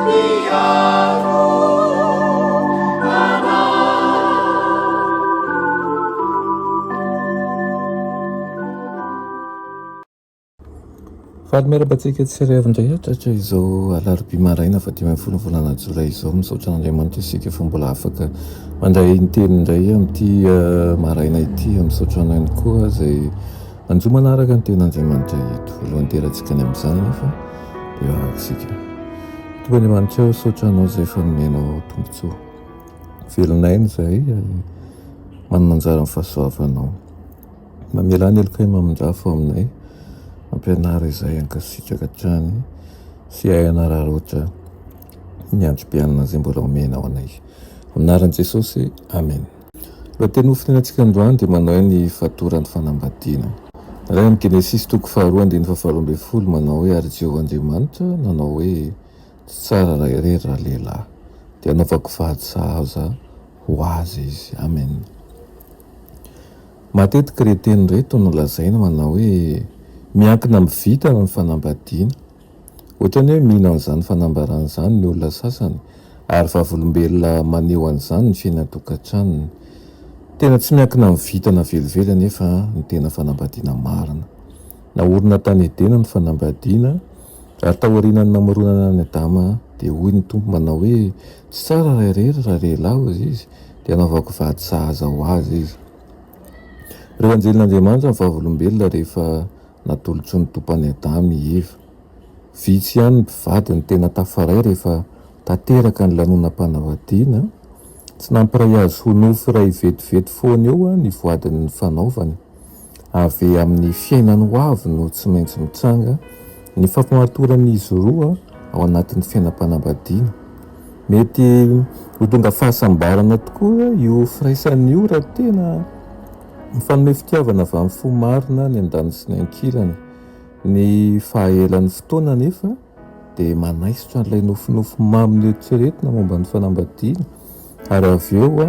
Mpiaro anay. Faly miarahaba antsika tsirairay avy indray tratra izao alarobia maraina faha 15 ny volana jolay izao. Misaotra an'Andriamanitra isika fa mbola afaka mandray ny teny indray amin'ity eh, maraina ity. Misaotra anao ihany koa izay manjo manaraka ny tenin'Andriamanitra eto. Voalohany terantsika ny amin'izany nefa dia vavaka isika. Tompo Andriamanitra ô, misaotra anao izay efa nomenao tombontsoa. Velon'aina izahay ary manana anjara amin'ny fahasoavanao. Mamelà ny helokay mamindrafo aminay, ampianaro izahay hankasitraka hatrany sy hahay hanararaotra ny androm-piainana izay mbola omenao anay. Amin'ny anaran'i Jesosy, Amen. Lohateny hofinenantsika androany dia manao hoe ny fatoran'ny fanambadiana. Indray amin'ny Genesisy toko faharoa andininy fahavalo ambin'ny folo manao hoe ary Jehovah Andriamanitra nanao hoe tsy tsara raha irery ralehilahy, dia hanaovako vady sahaza ho azy izy. Amen. Matetika ireo teny ireto no lazaina manao hoe miankina amin'ny vintana ny fanambadiana. Ohatran'ny hoe mino an'izany fanambarana izany ny olona sasany ary vavolombelona maneho an'izany ny fiainan-tokantranony. Tena tsy miankina amin'ny vintana velively anefa ny tena fanambadiana marina. Naorina tany Edena ny fanambadiana ary taorianan'ny namoronana an'i Adama dia hoy ny Tompo manao hoe tsy tsara raha irery ralehilahy hozy izy dia hanaovako vady sahaza ho azy izy. Ireo anjelin'Andriamanitra no vavolombelona rehefa natolotry ny Tompo an'i Adama i Eva. Vitsy ihany ny mpivady no tena tafaray rehefa tanteraka ny lanonam-panambadiana. Tsy nampiray azy ho nofo iray vetivety foana eo ny voadiny nifanaovany. Avy amin'ny fiainany ho avy no tsy maintsy mitranga ny fampamatoran'izy roa ao anatin'ny fiainam-panambadiana. Mety ho tonga fahasambarana tokoa io firaisana io raha tena mifanome fitiavana avy amin'ny fo marina ny andaniny sy ny ankilany. Ny fahaelan'ny fotoana anefa dia manaisotra an'ilay nofinofy mamy noeritreretina momba ny fanambadiana, ary avy eo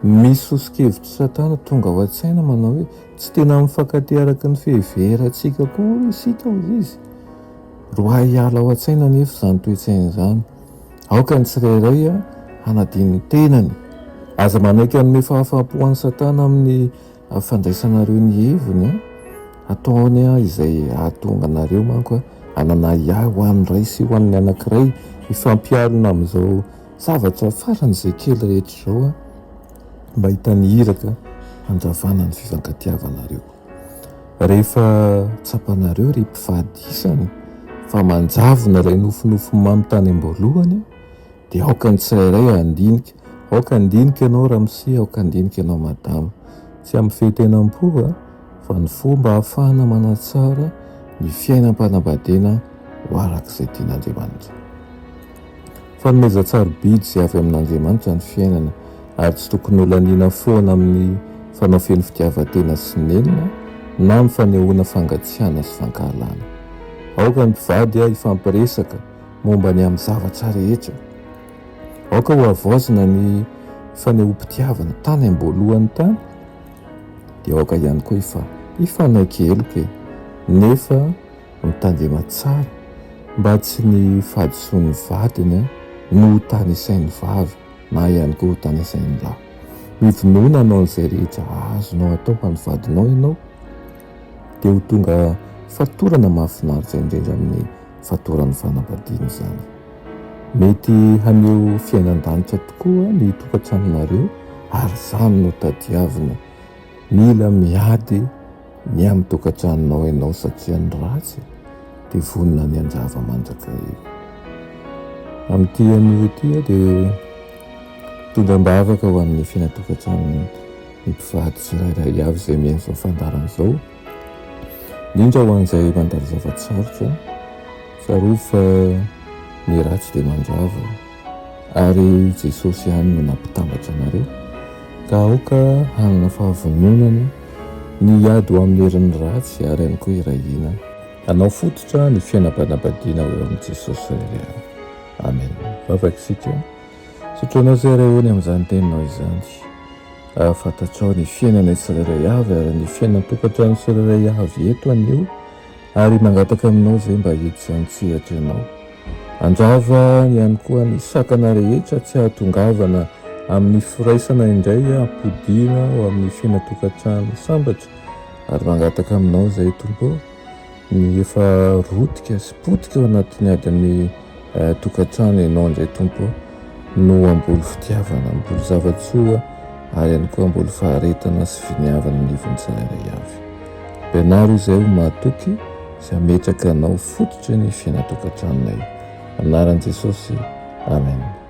misy soso-kevitr'i Satana tonga ao an-tsaina manao hoe, Tsy tena mifankatia araka ny fiheverantsika akory isika, hoy izy. Roahy hiala ao an-tsaina anefa izany toe-tsaina izany. Aoka ny tsirairay hanadino ny tenany. Aza manaiky hanome fahafaham-po an'i Satana amin'ny fandraisanareo ny heviny. Ataony izay hahatonga anareo manko hanana ahiahy ho an'ny ray sy ho an'ny anankiray hifampialona amin'izao zavatra faran'izay kely rehetra izao mba hitany iraka handravana ny fifankatiavanareo. Rehefa tsapanareo ry mpivady isany fa manjavona ilay nofinofy mamy tany am-boalohany dia aoka ny tsirairay handinika, aoka handinika ianao ramose, aoka handinika ianao madama. Tsy amin'ny fehin-tenam-po fa ny fomba ahafahana manatsara ny fiainam-panambadiana ho araka izay tian'Andriamanitra. Fanomezan-tsarobidy izay avy amin'Andriamanitra ny fiainana ary tsy tokony holaniana foana amin'ny fanao feno fitiavan-tena sy nenina na amin'ny fanehoana fangatsiahana sy fankahalana. Aoka ny mpivady hifampiresaka momba ny amin'ny zavatra rehetra. Aoka hohavaozina ny fanehoam-pitiavana tany am-boalohany tany, dia aoka ihany koa hifa hifanaiky heloka e! Nefa mitandrema tsara mba tsy ny fahadisoan'ny vadiny no ho tanisain'ny vavy na ihany koa ho tanisain'ny lahy. Mivonona hanao an'izay rehetra azonao atao ho an'ny vadinao ianao, dia ho tonga fatorana mahafinaritra indrindra amin'ny fatoran'ny fanambadiana izany. Mety haneho fiainan-danitra tokoa ny tokantranonareo ary izany no tadiavina. Mila miady ny amin'ny tokantranonao ianao satria ny ratsy dia vonona ny handrava mandrakariva. Amin'ity anio ity aho dia mitondra am-bavaka ho an'ny fiainan-tokantranon'ny mpivady tsirairay avy izay mihaino izao fandaharana izao. Indrindra ho an'izay mandalo zava-tsarotra, tsarovy fa ny ratsy dia mandrava ary Jesosy ihany no nampitambatra anareo ka aoka hanana fahavononana ny hiady ho amin'ny herin'ny ratsy ary ihany koa hiray hina hanao fototra ny fiainam-panambadiana ho eo amin'i Jesosy irery ihany. Amen. Vavaka isika. Sotroinao izay Ray ô ny amin'izany teninao izany. Fantatrao ny fiainanay tsirairay avy ary ny fiainan-tokantrano tsirairay avy eto anio ary mangataka aminao izay mba hiditra an-tsehatra ianao. Handrava ihany koa ny sakana rehetra tsy hahatongavana amin'ny firaisana indray hampodiana ho amin'ny fiainan-tokantrano sambatra ary mangataka aminao izay Tompo ô, ny efa rotika sy potika ao anatin'ny adin'ny tokantrano ianao indray Tompo ô no hamboly fitiavana, hamboly zava-tsoa ary ihany koa hamboly faharetana sy finiavana anivon'ny tsirairay avy. Ampianaro izay ho mahatoky sy hametraka anao fototry ny fiainan-tokantranonay. Anaran'i Jesosy. Amen.